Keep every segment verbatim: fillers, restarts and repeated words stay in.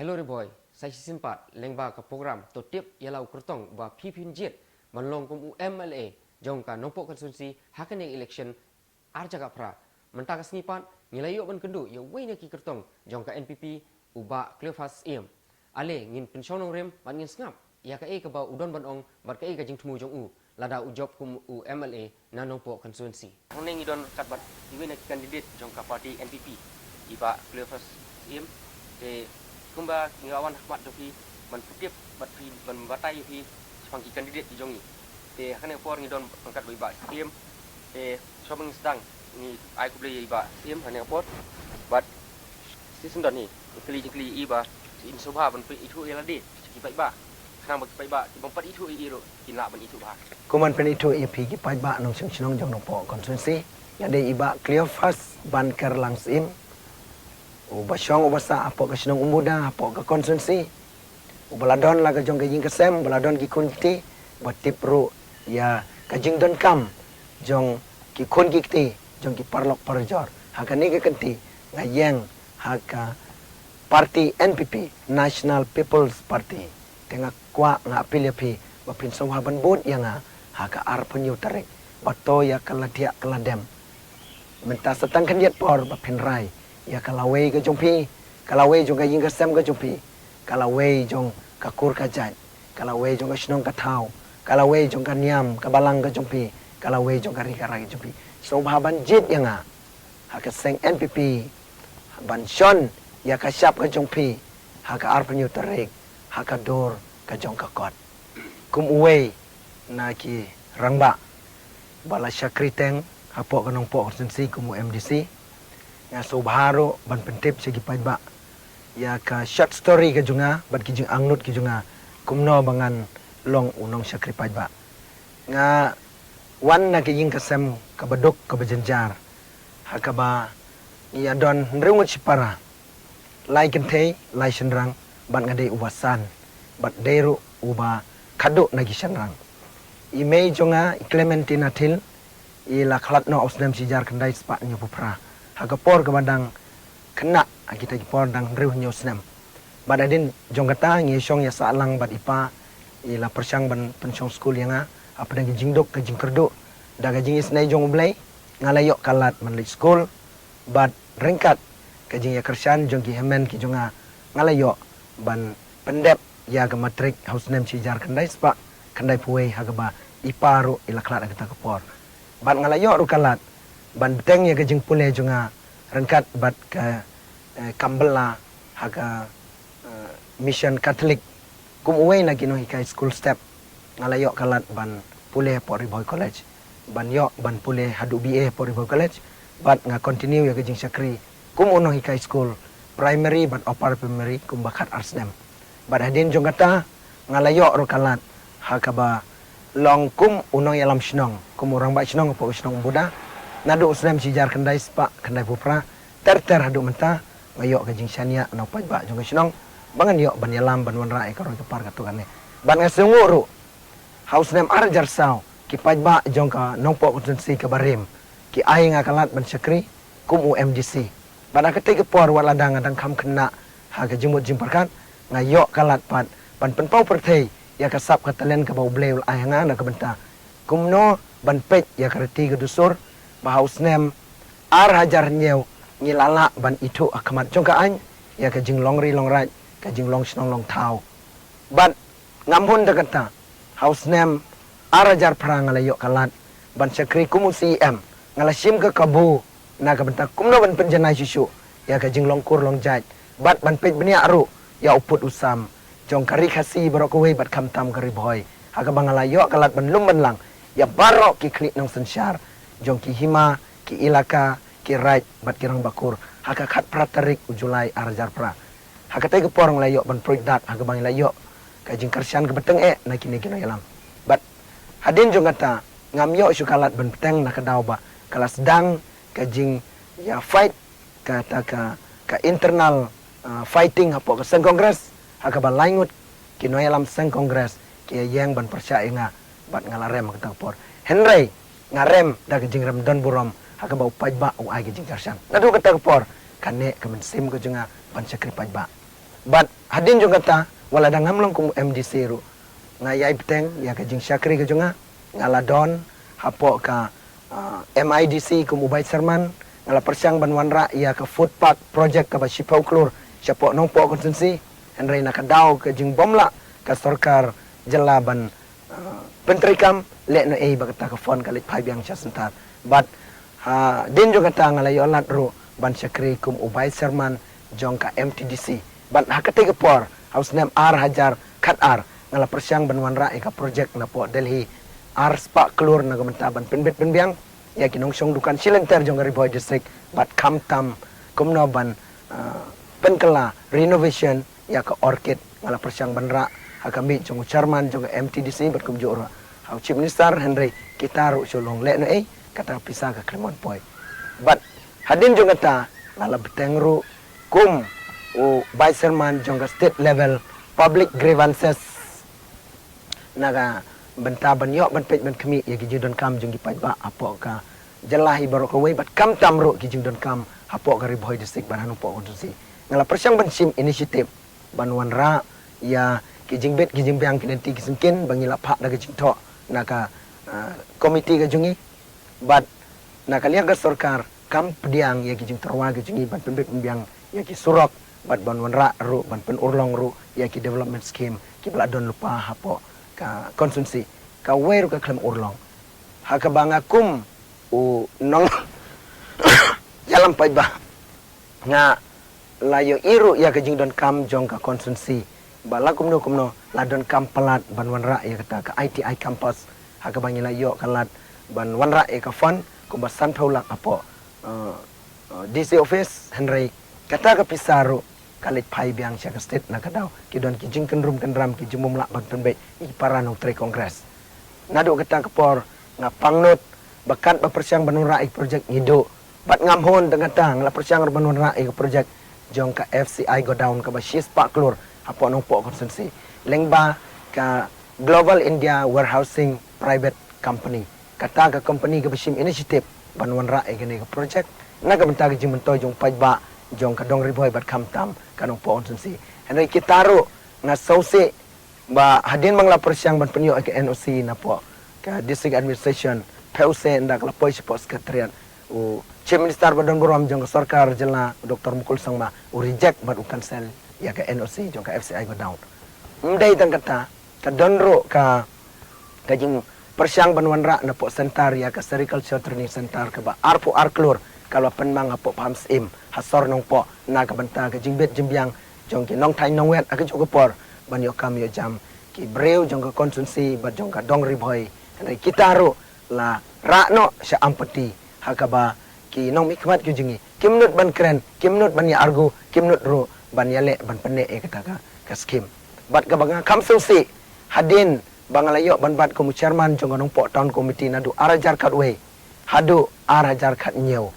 Hello Ri Bhoi, sa shisien pat lyngba ka program to tip ïa la u kyrtong ba phi phin jied ban long kum u M L A jong ka Nongpoh constituency ha kane election ar jaka phra. Mynta ka sngi pat ngi la ïoh ban kynduh ïa uwei na ki kyrtong jong ka N P P, u Bah Cleophas Syiem. Ale ngin pynshong nongrim bad ngin sngap ïa kaei kaba u don ban ong bad kaei ka jingthmu jong u lada u jop kum u M L A na Nongpoh constituency. Hangne ngi don ryngkat bad iwei na ki candidate jong ka party N P P, i Bah Cleophas Syiem. Te kumba ngi la wan ha khmat jong phi ban pyntip bad phi ban batai ïa phi shaphang ki candidate ki jong ngi. Te ha kane ka por ngi don ryngkat bad i Bah Syiem. Te shuwa ba ngin sdang, ngi ai khublei ïa i Bah Syiem ha kane ka por. Bad shisien don hi, ngi kylli jingkylli ïa i ba shisien sngewbha ban pynithuh ïa lade sha ki paidbah, khnang ba ki paidbah ki bym pat ithuh ïa i ruh kin lah ban ithuh bha. Kum ban pynithuh ïa phi ki paidbah nongshong shnong jong Nongpoh constituency, nga dei i Bah Cleophas Banker Lang Syiem, uba shong uba sah hapoh ka shnong Umbuda hapoh ka constituency, uba la don la ka jong ka ïing ka sem, uba la don ki khun ki kti, uba tip ruh ïa ka jingdonkam jong ki khun ki kti jong ki paralok parajor. Ha kane ka kynti nga ïeng ha ka party N P P, National People's Party. Te nga kwah, nga appeal ïa phi ba phin sngewbha ban bud ïa nga ha ka arphew hynñiew tarik, ba to ïa ka la thiah ka la dem. Mynta sa tang khyndiat por ba phin rai ïa ka lawei ka jong phi, ka lawei jong ka ïing ka sem ka jong phi, ka lawei jong ka kur ka jait, ka lawei jong ka shnong ka thaw, ka lawei jong ka niam ka balang ka jong phi, ka lawei jong ka ri ka rai ka jong phi. Sngewbha ban jied ïa nga ha ka seng N P P, ban shon ïa ka shap ka jong phi ha ka arphew hynñiew tarik ha ka dur ka jong ka kot. Kum uwei na ki rangbah ba la shakri teng hapoh ka Nongpoh constituency kum u M D C, nga sngewbha ruh ban pyntip sha ki paidbah ïa ka short story ka jong nga bad ki jingangnud ki jong nga kumno ba ngan long u nongshakri paidbah. Nga wan na ka ïing ka sem kaba duk kaba jynjar, ha kaba ngi ïa don hynriew ngut shipara, lai kynthei lai shynrang, bad nga dei uba san bad dei ruh uba khadduh na ki shynrang. I mei jong nga i Clementina Thil i la khlad noh ha u snem shi hajar khyndai spah hynñiewphew phra, ha ka por kaba dang khynnah, ha kita ki por dang hynriew hynñiew snem. Bad hadien jong kata ngi shong ïa sah lang bad i pa i la pyrshang ban pynshong skul ïa nga hapdeng ka jingduk ka jingkyrduh. Da ka jingisynei jong U Blei nga la ïoh ka lad ban leit skul, bad ryngkat ka jingïakyrshan jong ki hynmen ki jong nga, nga la ïoh ban pyndep ïa ka matrik ha u snem shi hajar khyndai spah khyndaiphew wei, ha kaba i pa ruh i la khlad ha kata ka por. Bad nga la ïoh ruh ka lad ban bteng ïa ka jingpule jong nga ryngkat bad ka, eh, kam bylla ha ka, eh, Mission Catholic. Kum uwei na ki nonghikai skul step, nga la ïoh ka lad ban pule hapoh Ri Bhoi College, ban ïoh ban pule haduh B A hapoh Ri Bhoi College. Bad nga continue ïa ka jingshakri kum u nonghikai skul primary bad upper primary kumba khat ar snem. Bad hadien jong kata nga la ïoh ruh ka lad ha kaba long kum u nongïalam shnong, kum u rangbah shnong hapoh ka shnong Umbuda. Naduh u snem shi hajar khyndai spah khyndaiphew phra ter ter haduh mynta, nga ïoh ka jingshaniah na u paidbah jong ka shnong ba ngan ïoh ban ïalam ban wanrah ïa ka roi ka par katto katne. Bad nga sngewnguh ruh ha u snem ar hajar saw, ki paidbah jong ka Nongpoh constituency kaba rim ki ai nga ka lad ban shakri kum u M D C. Bad ha katei ka por, wat lada nga dang kham khynnah ha ka jingmut jingpyrkhat, nga ïoh ka lad pat ban pynpaw pyrthei ïa ka sap ka talent kaba U Blei u la ai ha nga na ka bynta kumno ban peit ïa ka riti ka dustur, ba ha u snem ar hajar hynñiew ngi la lah ban ithuh ha khmat jong ka aiñ ïa ka jinglong ri long raid, ka jinglong shnong long thaw. Bad ngam hun da kata, ha u snem ar hajar phra nga la ïoh ka lad ban shakri kum u C E M. Nga la shim ka kabu na ka bynta kumno ban pynjanai shuh shuh ïa ka jinglong kur long jait, bad ban peit bniah ruh ïa u pud u sam jong ka Ri Khasi baroh kawei bad khamtam ka Ri Bhoi, ha kaba nga la ïoh ka lad ban lum ban lang ïa baroh ki khlieh nongsynshar jong ki hima, ki ilaka, ki raid bad ki rangbah kur ha ka khatphra tarik u July ar hajar phra. Ha katei ka por nga la ïoh ban pruid dak ha kaba ngi la ïoh ka jingkyrshan kaba tyngeh na kine ki nongïalam. Bad hadien jong kata ngam ïoh shuh ka lad ban bteng na ka daw ba ka la sdang ka jingïa fight, kata ka, ka internal, ah, fighting hapoh ka seng Congress, ha kaba lai ngut ki nongïalam seng Congress ki ïeng ban pyrshah ïa nga, bad nga la rem ha kata ka por. Hynrei nga rem da ka jingrem don burom ha kaba u paidbah u ai ka jingkyrshan. Naduh kata ka por ka neh ka mynsiem ka jong nga ban shakri paidbah. Bad hadien jong kata, wat la dang ngam long kum u M D C ruh, nga ïai bteng ïa ka jingshakri ka jong nga. Nga la don hapoh ka, ah, M I D C kum u vice chairman. Nga la pyrshang ban wanrah ïa ka food park project kaba shiphew klur shapoh Nongpoh constituency. Hynrei na ka daw ka jingbymlah ka sorkar jylla ban, ah, pyntreikam, lehnohei ba kata ka fund ka leit phai biang sha centre. Bad hadien jong kata nga la ïoh lad ruh ban shakri kum u vice chairman jong ka M T D C. Bad ha katei ka por, ha u snem ar hajar khatar, nga la pyrshang ban wanrah ïa ka project napoh Delhi, ar spah klur na ka bynta ban pynbit pynbiang ïa ki nongshong dukan shilynter jong ka Ri Bhoi District, bad khamtam kumno ban, ah, pynkylla, renovation ïa ka orchid. Nga la pyrshang ban rah ha ka miej jong u chairman jong ka M T D C bad kumjuh ruh ha u chief minister, hynrei kita ruh shu long lehnohei, kata ka pisa ka khlem wan poi. Bad hadien jong kata, nga la bteng ruh kum u vice chairman jong ka state level public grievances, na ka bynta ban ïoh ban peit ban khmih ïa ki jingdonkam jong ki paidbah hapoh ka jylla hi baroh kawei, bad khamtam ruh ki jingdonkam hapoh ka Ri Bhoi District bad ha Nongpoh constituency. Nga la pyrshang ban shim initiative ban wanrah ïa ki jingbit ki jingbiang, ki lynti ki syngkien ba ngi la phah da ka jingthoh na ka, ah, komiti ka jong ngi. Bad na ka liang ka sorkar kam pdiang ïa ki jingtyrwa ki jong ngi ban pynbit pynbiang ïa ki surok, bad ban wanrah ruh, ban pynurlong ruh ïa ki development scheme kiba la don lypa hapoh ka constituency. Kawei ruh ka khlem urlong. Ha kaba nga kum u nongïalam paidbah, nga la ïohi ruh ïa ka jingdonkam jong ka constituency ba la kumno kumno la donkam palat ban wanrah ïa kata ka I T I campus, ha kaba ngi la ïoh ka lad ban wanrah ïa ka fund kumba sanphew lak hapoh, eh, eh, D C office, hynrei kata ka pisa ruh ka leit phai biang sha ka state na ka daw ki don ki jingkynrum kynram, ki jingbymlah ban pynbeit ïa ki para nongtrei Congress. Naduh kata ka por nga pangnud ba katba pyrshang ban wanrah ïa ka project ngi duh. Bad ngam hun tang kata, nga la pyrshang ruh ban wanrah ïa ka project jong ka F C I godown kaba shispah klur hapoh Nongpoh constituency, lyngba ka Global India Warehousing Private Company. Kata ka company kaba shim initiative ban wanrah ïa kane ka project na ka bynta ka jingmyntoi jong u paidbah jong ka Dong Ri Bhoi bad khamtam ka Nongpoh constituency. Hynrei kita ruh nga sngewsih ba hadien ba nga la pyrshang ban pynïoh ïa ka N O C napoh ka District Administration, phew seh ynda ka la poi shapoh Secretariat, u Chief Minister ba don burom jong ka sorkar jylla, u Doctor Mukul Sangma, u reject bad u cancel ïa ka N O C jong ka F C I godown. Ym dei tang kata, ka don ruh ka, ka jingpyrshang ban wanrah napoh centre ïa ka Sericulture Training Centre kaba arphew ar klur, kaba pynmang hapoh Pahamsyiem ha sor Nongpoh, na ka bynta ka jingbit jingbiang jong ki nongthaiñ nongwet ha kajuh ka por ban ïoh kam ïoh jam ki briew jong ka constituency bad jong ka Dong Ri Bhoi. Hynrei kita ruh la rah noh sha Ampati, ha kaba ki nongmihkhmat ki jong ngi kim nud ban kren, kim nud ban ïa argu, kim nud ruh ban ïaleh ban pynneh ïa kata ka, ka scheme. Bad kaba nga kham sngewsih, hadien ba nga la ïoh ban bat kum u chairman jong ka Nongpoh Town Committee naduh ar hajar khatwei haduh ar hajar khathynñiew,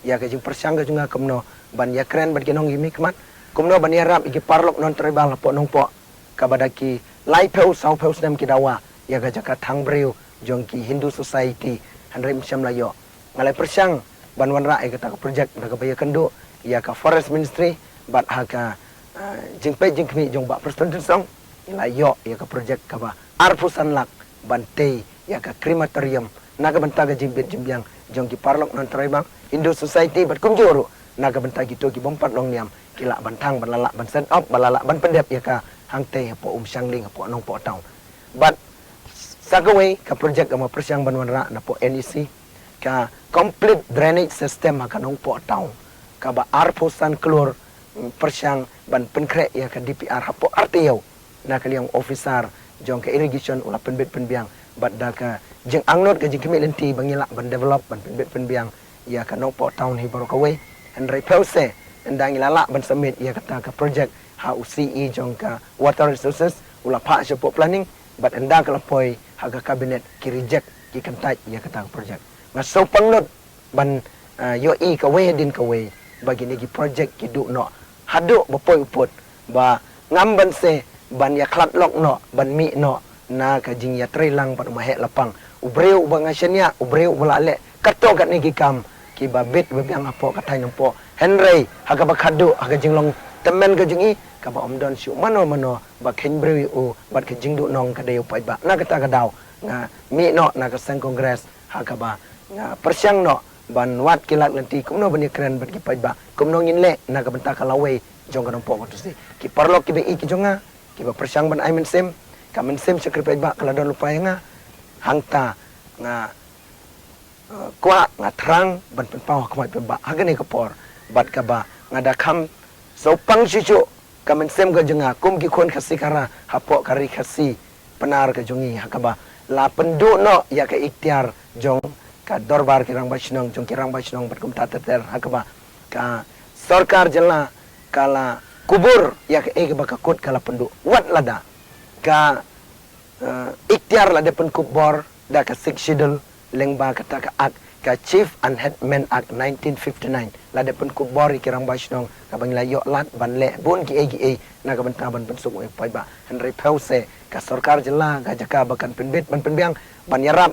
ïa ka jingpyrshang ka jong nga kumno ban ïakren bad ki nongmihkhmat, kumno ban ïarap ïa ki paralok non tribal hapoh Nongpoh, kaba da ki laiphew sawphew snem ki dawa ïa ka jaka thang briew jong ki Hindu Society, hynrei ym shym la ïoh. Nga la pyrshang ban wanrah ïa kata ka project da kaba ïakynduh ïa ka Forest Ministry bad ha ka, ah, jingpeit jingkhmih jong Bah Prestone Tynsong, ngi la ïoh ïa ka project kaba arphew san lak ban tei ïa ka crematorium na ka bynta ka jingbit jingbiang jong ki paralok non tribal, Hindu Society bad kumjuh ruh na ka bynta kito ki bym pat long niam, ki lah ban thang, ba la lah ban set up, ba la lah ban pyndep ïa ka hangtei hapoh Umshangling hapoh Nongpoh Town. Bad sa kawei ka project kaba nga pyrshang ban wanrah napoh N E C, ka complete drainage system ha ka Nongpoh Town, kaba arphew san klur, mm, pyrshang ban pynkhreh ïa ka D P R hapoh artaïew. Na ka liang u officer jong ka irrigation u la pynbit pynbiang bad da ka jingangnud ka jingkhmih lynti ba ngi lah ban develop ban pynbit pynbiang ïa ka Nongpoh Town hi baroh kawei. Hynrei phew seh ynda ngi la lah ban submit ïa kata ka project ha u C E jong ka Water Resources, u la phah shapoh planning, bad ynda ka la poi ha ka cabinet ki reject, ki kyntait ïa kata ka project. Nga sngewpangnud ban, ah, ïohi kawei hadien kawei ba kine ki project ki duh noh haduh ba poi u pud, ba ngam banse ban ïakhlad lok noh, ban mih noh na ka jingïatreilang bad u maheh lapang. U briew uba nga shaniah, u briew uba la leh katto katne ki kam kiba bit ba biang hapoh ka thaiñ Nongpoh, hynrei ha kaba khadduh, ha ka jinglong Tymmen ka jong i, kaba ym don shuh mano mano ba kheiñ briew ïa u, bad ka jingduhnong ka dei u paidbah. Na kata ka daw, nga mih noh na ka seng Congress, ha kaba nga pyrshang noh ban wad ki lad lynti kumno ban ïakren bad ki paidbah, kumno ngin leh na ka bynta ka lawei jong ka Nongpoh Constituency. Ki paralok kiba ïeit ki jong nga, kiba pyrshang ban ai mynsiem, ka mynsiem shakri paidbah ka la don lypa ïa nga, hangta nga, eh, kwah, nga thrang ban pynpaw ha khmat paidbah ha kane ka por. Bad kaba nga da kham sngewpang shuh shuh ka mynsiem ka jong nga kum ki khun Khasi Khara hapoh ka Ri Khasi Pnar ka jong ngi, ha kaba la pynduh noh ïa ka iktiar jong ka dorbar ki rangbah shnong, jong ki rangbah shnong bad kumta ter ter, ha kaba ka sorkar jylla ka la kubur ïa kaei kaba ka kut ka la pynduh. Wat lada ka, eh, iktiar la dep pynkup bor da ka Sixth Schedule lyngba kata ka Act, ka Chief and Headman Act nineteen fifty-nine, la dep pynkup bor ïa ki rangbah shnong kaba ngi la ïoh lad ban leh bun kiei kiei na ka bynta ban pynsuk ïa u paidbah. Hynrei phew se ka sorkar jylla, ka jaka ba kan pynbit ban pynbiang, ban ïarap,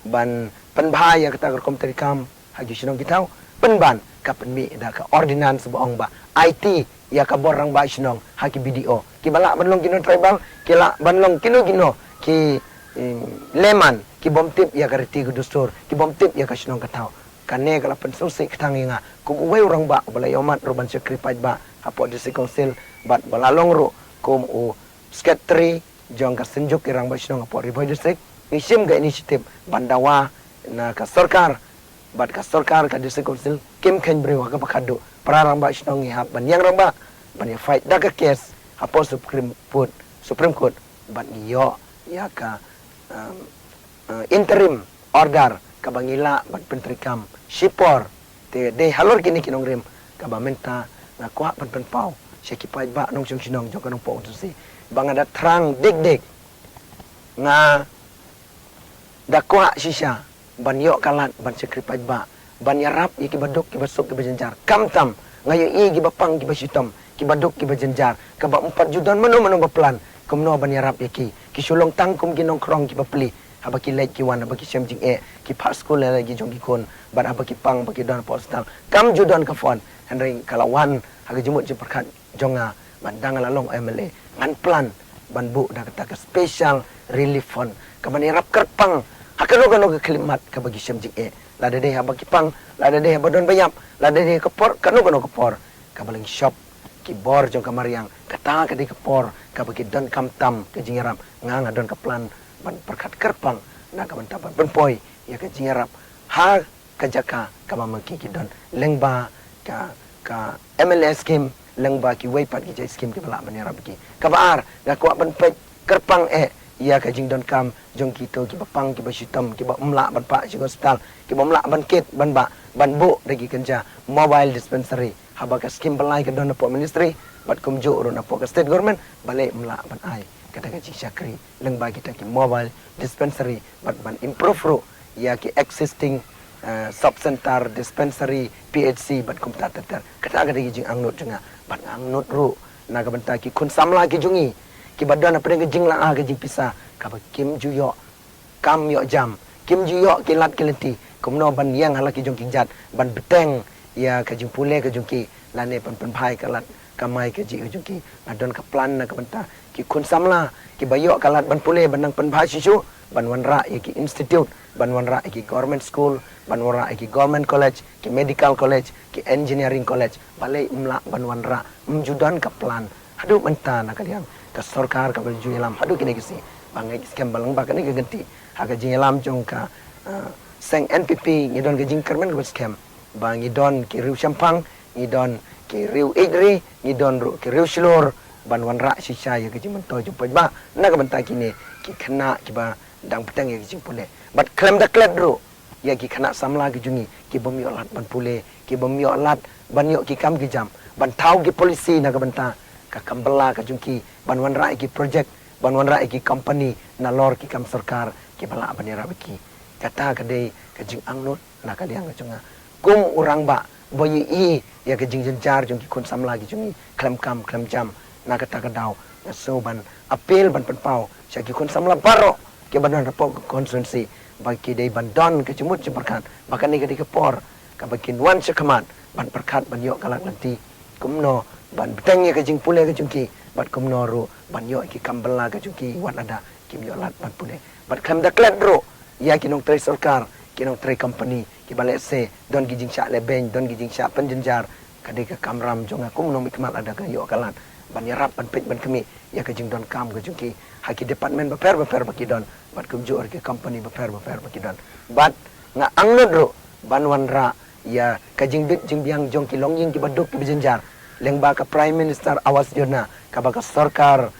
ban pynbha ïa kata ka rukom treikam ha ki shnong ki thaw, pynban ka pynmih da ka ordinance ba ong ba aiti ïa ka bor rangbah shnong ha ki B D O. Kiba lah ban long ki non-tribal, ki lah ban long kino kino ki, em, layman, ki bym tip ïa ka riti ka dustur, ki bym tip ïa ka shnong ka thaw. Kane ka la pynsngewsih kthang ïa nga kum uwei u rangbah uba la ïohmad ruh ban shakri paidbah hapoh District Council, bad ba la long ruh kum u Secretary jong ka Synjuk ki Rangbah Shnong hapoh Ri Bhoi District. Ngi shim ka initiative ban dawa na ka sorkar bad ka sorkar, ka District Council kim kheiñ briew ha kaba khadduh. Para rangbah shnong ngi hap ban ïeng rangbah, ban ïa fight da ka case hapoh Supreme Court, Supreme Court, bad ngi ïoh ïa ka, um, uh, interim order kaba ngi lah ban pyntreikam shipor. Te dei halor kine ki nongrim kaba mynta nga kwah ban pynpaw sha ki paidbah nongshong shnong jong ka Nongpoh Constituency ba nga da thrang dik dik, nga da kwah shisha ban ïoh ka lad ban shakri paidbah, ban ïarap ïa kiba duk, kiba suk, kiba jynjar. Khamtam nga ïohi kiba pang, kiba shitom, kiba duk, kiba jynjar, kaba ym pat ju don mano mano ba plan kumno ban ïarap ïa ki. Ki shu long tang kum ki nongkhrong kiba plie, haba ki leit ki wan, haba ki shem jingeh, ki phah skul ïa la ki jong ki khun, bad haba ki pang ba ki don hapoh hospital kam ju don ka phone. Hynrei ka la wan ha ka jingmut jingpyrkhat jong nga, ban dang la long M L A, ngan plan ban buh da kata ka special relief fund kaban ïarap kyrpang ha kano kano ka khyllipmat kaba ki shem jingeh, lada dei haba ki pang, lada dei haba don ba ïap, lada dei ka por, kano kano ka por kaba lyngshop ki bor jong ka mariang. Kata ka dei ka por kaba ki donkam tam ka jingïarap. Nga nga don ka plan ban pyrkhat kyrpang na ka bynta ban pynpoi ïa ka jingïarap ha ka jaka kaba ma ki ki don, lyngba ka, ka M L A scheme, lyngba kiwei pat ki jait scheme kiba lah ban ïarap ki. Kaba ar, nga kwah ban peit kyrpang eh ïa ka jingdonkam jong kito kiba pang, kiba shitom, kiba ym lah ban phah sha hospital, kiba ym lah ban kit ban bah, ban buh da ki kynja mobile dispensary. Haba ka scheme ba lai ka don napoh ministry bad kumjuh ruh napoh ka state government, balei ym lah ban ai kata ka jingshakri lyngba kita ki mobile dispensary bad ban improve ruh ïa ki existing, eh, sub center, dispensary, P H C bad kumta ter ter. Kata ka dei ka jingangnud jong nga. Bad nga angnud ruh na ka bynta ki khun samla ki jong ngi kiba don hapdeng ka jinglaha ka jingpisa, kaba kim ju ïoh kam ïoh jam, kim ju ïoh ki lad ki lynti kumno ban ïeng ha la ki jong ki kjat, ban bteng ïa ka jingpule ka jong ki, lane ban pynbha ïa ka lad kamai kajih ka jong ki. Nga don ka plan na ka bynta ki khun samla kiba ïoh ka lad ban pule, ban nang pynbha shisha, ban wanrah ïa ki institute, ban wanrah ïa ki government school, ban wanrah ïa ki government college, ki medical college, ki engineering college. Balei ym lah ban wanrah? Ym ju don ka plan haduh mynta na ka liang ka sorkar kaba ju ïalam haduh kine ki sngi. Ba ngeit skhem ba lyngba kane ka kynti, ha ka jingïalam jong ka, eh, seng N P P, ngi don ka jingkyrmen kaba skhem ba ngi don ki riew shemphang, ngi don ki riew ïeit ri, ngi don ruh ki riew shlur, ban wanrah shisha ïa ka jingmyntoi jong paidbah na ka bynta kine ki khynnah kiba dang bteng ïa ka jingpule. Bad khlem da klet ruh ïa ki khynnah samla ki jong ngi ki bym ïoh lad ban pule, ki bym ïoh lad ban ïoh ki kam ki jam, ban thaw ki policy na ka bynta ka kam bylla ka jong ki, ban wanrah ïa ki project, ban wanrah ïa ki company nalor ki kam sorkar kiba lah ban ïarap ïa ki. Kata ka dei ka jingangnud na ka liang ka jong nga kum u rangbah ba ïohi ïa ka jingjynjar jong ki khun samla ki jong ngi khlem kam khlem jam. Na kata ka daw nga sngew ban appeal, ban pynpaw sha ki khun samla baroh kiba don hapoh ka constituency ba ki dei ban don ka jingmut jingpyrkhat ba kane ka dei ka por kaba kin wan shakhmat ban pyrkhat, ban ïoh ka lad lynti kumno ban bteng ïa ka jingpule ka jong ki, bad kumno ruh ban ïoh ïa ki kam bylla ka jong ki wat lada kim ïoh lad ban pule. Bad khlem da klet ruh ïa ki nongtrei sorkar, ki nongtrei company, kiba lehse don ki jingshah lehbeiñ, don ki jingshah pynjynjar, ka dei ka kamram jong nga kum u nongmihkhmat lada ka ïoh ka lad ban ïarap, ban peit, ban khmih ïa ka jingdonkam ka jong ki ha ki department bapher bapher ba ki don, bad kumjuh ruh ki company bapher bapher ba ki don. Bad nga angnud ruh ban wanrah ïa ka jingbit jingbiang jong ki longïing kiba duk kiba jynjar, lyngba ka Prime Minister Awas Yojana kaba ka sorkar,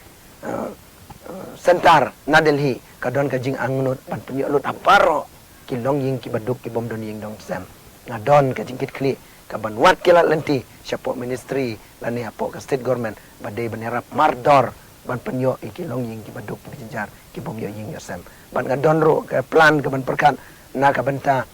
eh, eh, centre na Delhi ka don ka jingangnud ban pynïoh lut ha baroh ki longïing kiba duk ki bym don ïing don sem. Nga don ka jingkitkhlieh ka ban wad ki lad lynti shapoh ministry lane hapoh ka state government ba dei ban ïarap mardor ban pynïoh ïa ki longïing kiba duk kiba jynjar, ki bym ïoh ïing ïoh sem. Bad nga don ruh ka plan ka ban pyrkhat na ka bynta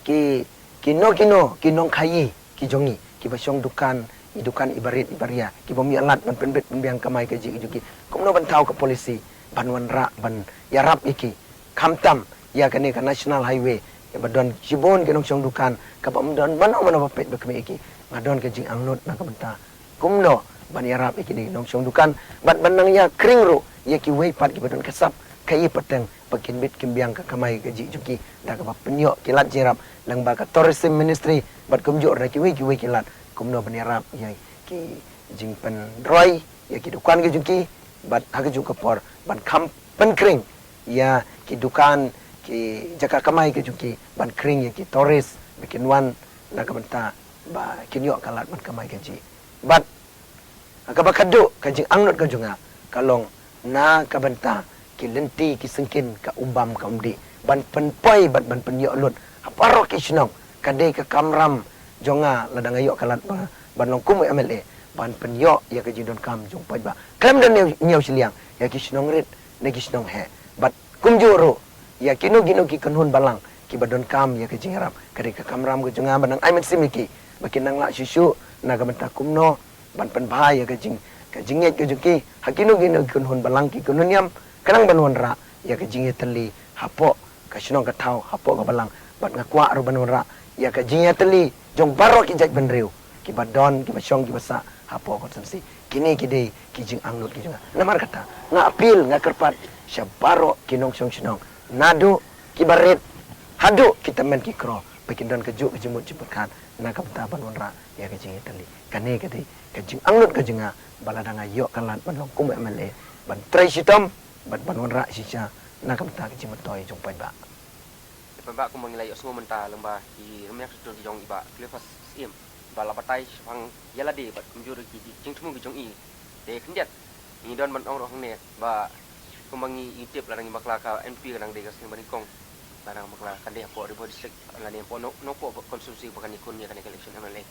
ki, kino kino ki nongkhaïi ki jong ngi kiba shong dukan, i dukan iba rit iba ria, ki bym ïoh lad ban pynbit pynbiang kamai kajih ka jong ki. Kumno ban thaw ka policy ban wanrah ban ïarap ïa ki, khamtam ïa kane ka national highway, ïa ba don shibun ki nongshong dukan kaba ym don mano mano ba peit ba khmih ïa ki. Nga don ka jingangnud na ka bynta kumno ban ïarap ïa kine ki nongshong dukan bad ban nang ïa khring ruh ïa kiwei pat kiba don ka sap khaïi pateng ba kin bit kin biang ka kamai kajih jong ki da kaba pynïoh ki lad jingïarap lyngba ka tourism ministry bad kumjuh ruh da kiwei kiwei ki lad, kumno ban ïarap ïa ki jingpynroi ïa ki dukan ki jong ki, bad ha kajuh ka por ban kham pynkhring ïa ki dukan, ki jaka kamai ki jong ki, ban khring ïa ki tourist ba kin wan na ka bynta ba kin ïoh ka lad ban kamai kajih. Bad ha kaba khatduh ka jingangnud ka jong nga ka long na ka bynta ki lynti ki syngkien ka um bam ka um dih ban pynpoi bad ban pynïoh lut ha baroh ki shnong. Ka dei ka kamram jong nga lada nga ïoh ka lad ba, ban long kum u M L A ban pynïoh ïa ka jingdonkam jong paidbah khlem da ñiew, ñiew shiliang ïa ki shnong rit ne ki shnong heh. Bad kumjuh ruh ïa kino kino ki kynhun balang kiba donkam ïa ka jingïarap, ka dei ka kamram ka jong nga ban nang ai mynsiem ïa ki ba kin nang lah shuh shuh na ka bynta kumno ban pynbha ïa ka jing, ka jingngeit ka jong ki ha kino kino ki kynhun balang, ki kynhun niam, khnang ban wanrah ïa ka jingïatylli hapoh ka shnong ka thaw, hapoh ka balang. Bad nga kwah ruh ban wanrah ïa ka jingïatylli jong baroh ki jaitbynriew kiba don, kiba shong, kiba sah hapoh constituency. Kine ki dei ki jingangnud ki jong nga. Namar kata nga appeal, nga kyrpad sha baroh ki nongshong shnong, naduh kiba rit haduh ki tymmen ki kro, ba kin don kajuh ka jingmut jingpyrkhat na ka bynta ban wanrah ïa ka jingïatylli. Kane ka dei ka jingangnud ka jong nga ba lada nga ïoh ka lad ban long kum u M L A ban trei shitom bad ban wanrah shisha na ka bynta ka jingmyntoi jong paidbah. Te paidbah, kumba ngi la ïohsngew mynta lyngba ki rmiang ki jong i Bah Cleophas Syiem ba la batai shaphang ïa lade bad kumjuh ruh ki jingthmu ki jong i. Te khyndiat ngi don ban ong ruh hangne ba kumba ngi tip, lada ngi bakla ka N P P ka dang dei ka seng banyngkong, lada ngi bakla kan dei hapoh Ri Bhoi District lane hapoh Nong, Nongpoh constituency ba kan ïakhun ïa kane ka election M L A.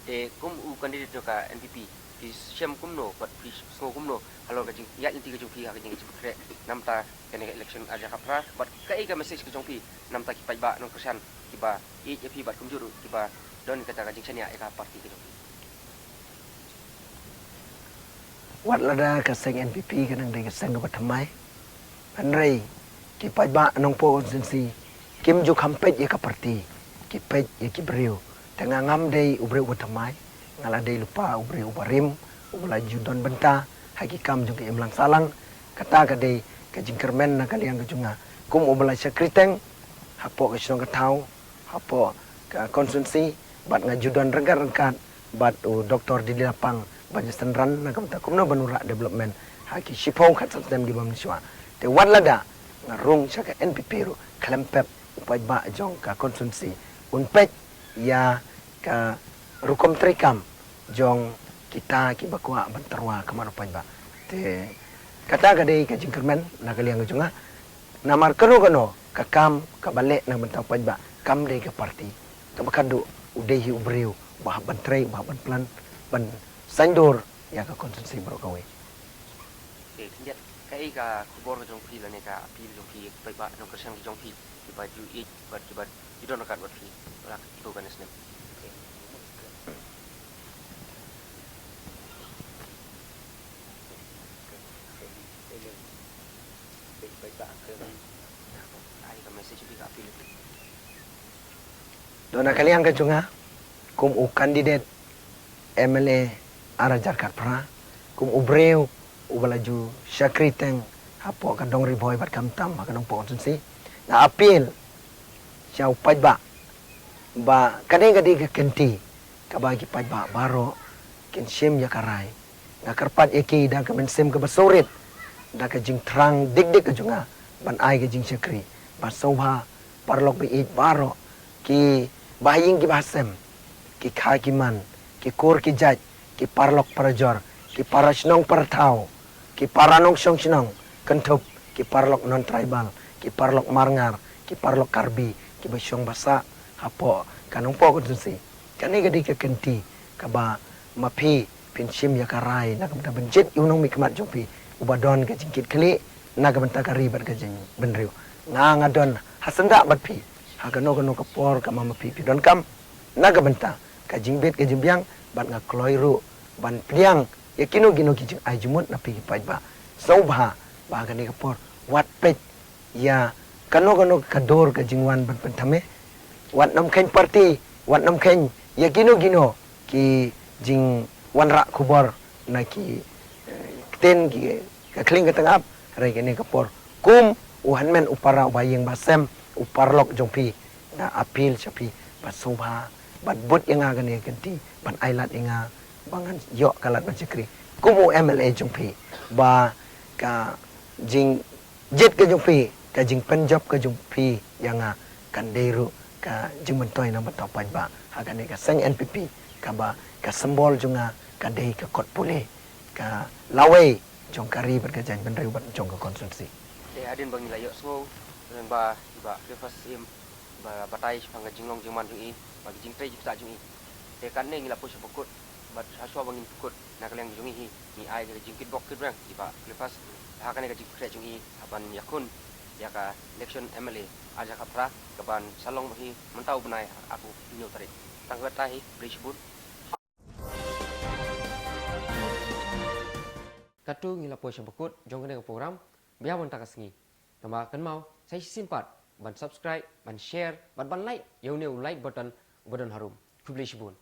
Te kum u candidate jong ka N P P, phi shem kumno bad phi sngew kumno halor ka jingïaid lynti ka jong phi ha ka jingkhreh namar kane ka election ar hajar khatphra, bad kaei ka message ka jong phi namar ki paidbah nongkyrshan kiba ïeit ïa phi bad kumjuh ruh kiba don kata ka jingshaniah ïa ka party ka jong phi? Wat lada ka seng N P P ka dang dei ka seng kaba thymmai, hynrei ki paidbah Nongpoh constituency kim ju kham peit ïa ka party, ki peit ïa ki briew. Te nga ngam dei u briew uba thymmai, nga la dei lypa u briew uba rim, uba la ju don bynta ha ki kam jong ka imlang sahlang. Kata ka dei ka jingkyrmen na ka liang ka jong nga kum uba la shakri teng hapoh ka shnong ka thaw, hapoh ka constituency, bad nga ju don ryngkat ryngkat bad u Doktor Didi Lapang ban ïasynran na ka bynta kumno ban wanrah development ha ki shiphew khatsan snem kiba mynshwa. Te wat lada nga rung sha ka N P P ruh, khlem pep u paidbah jong ka constituency un peit ïa ka rukom treikam jong kita kiba kwah ban tyrwa khmat u paidbah. Te kata ka dei ka jingkyrmen na ka liang ka jong nga. Namar kano kano ka kam kaba leh na ka bynta u paidbah kam dei ka party. Kaba khadduh u dei hi u briew uba hap ban trei, uba hap ban plan, ban saiñdur ïa ka constituency baroh kawei. Te khyndiat, kaei ka khubor ka jong phi lane ka appeal jong phi ïa ki paidbah nongkyrshan ki jong phi kiba ju ïeit bad kiba ju don ryngkat bad phi ha kito kine ki snem? Ai ka message jong phi, ka appeal jong phi. Don na ka liang ka jong nga kum u candidate M L A ar hajar khatphra, kum u briew uba la ju shakri teng hapoh ka dong Ri Bhoi bad khamtam ha ka Nongpoh constituency, nga appeal sha u paidbah ba kane ka dei ka kynti kaba ki paidbah baroh kin shim ïa ka rai. Nga kyrpad ïa ki da ka mynsiem kaba surit, da ka jingthrang dik dik ka jong nga ban ai ka jingshakri. Ba sngewbha paralok ba ïeit baroh, ki bahaïing ki bahasem, ki kha ki man, ki kur ki jait, ki paralok parajor, ki para shnong para thaw, ki para nongshong shnong, kynthup ki paralok non tribal, ki paralok marngar, ki paralok Karbi, kiba shong ba sah hapoh ka Nongpoh constituency. Kane ka dei ka kynti kaba ma phi phin shim ïa ka rai na ka bynta ban jied ïa u nongmihkhmat jong phi uba don ka jingkitkhlieh na ka bynta ka ri bad ka jingbynriew. Nga, nga don ha syndah bad phi ha kano kano ka por kaba ma phi phi donkam na ka bynta ka jingbit ka jingbiang, bad nga kloi ruh ban pdiang ïa kino kino ki jingai jingmut na phi ki paidbah. Sngewbha ba ha kane ka por wat peit ïa kano kano ka dur ka jingwan ban pynthame. Wat nym kheiñ party, wat nym kheiñ ïa kino kino ki jingwanrah khubor na ki, eh, ktien ki, ka khlieng ka tnga, hynrei kane ka por kum u hynmen u para, u bahaïing bahasem, u paralok jong phi, nga appeal sha phi ba sngewbha ban bud ïa nga kane ka kynti, ban ai lad ïa nga ba ngan ïoh ka lad ban shakri kum u M L A jong phi, ba ka jing jied ka jong phi, ka jingpynjop ka jong phi ïa nga kan dei ruh ka jingmyntoi na ka bynta u paidbah ha kane ka seng N P P, kaba ka symbol jong nga ka dei ka kot pule, ka lawei jong ka ri bad ka jaitbynriew bad jong ka constituency. Te hadien ba ngi la ïohsngew lyngba i Bah Cleophas Syiem ba batai shaphang ka jinglong jingman jong i bad ka jingtrei jingpyrshah jong i, te katne ngi la poi sha bakut, bad shuwa shuwa ba ngin pynkut na ka liang jong i hi, ngi ai ka jingkitbok kitrwiang i Bah Cleophas ha kane ka jingpynkhreh jong i ha ban ïakhun ïa ka election M L A ar hajar khatphra, kaban sa long bad hi mynta u bnai ha ka arphew hynñiew tarik. Tang kata hi, khublei shibun. Katto ngi la poi sha bakut jong kane ka program, bya mynta ka sngi. Tangba kynmaw, sa shisien pat ban subscribe, ban share, bad ban like ïa une u like button uba don harum. Khublei shibun.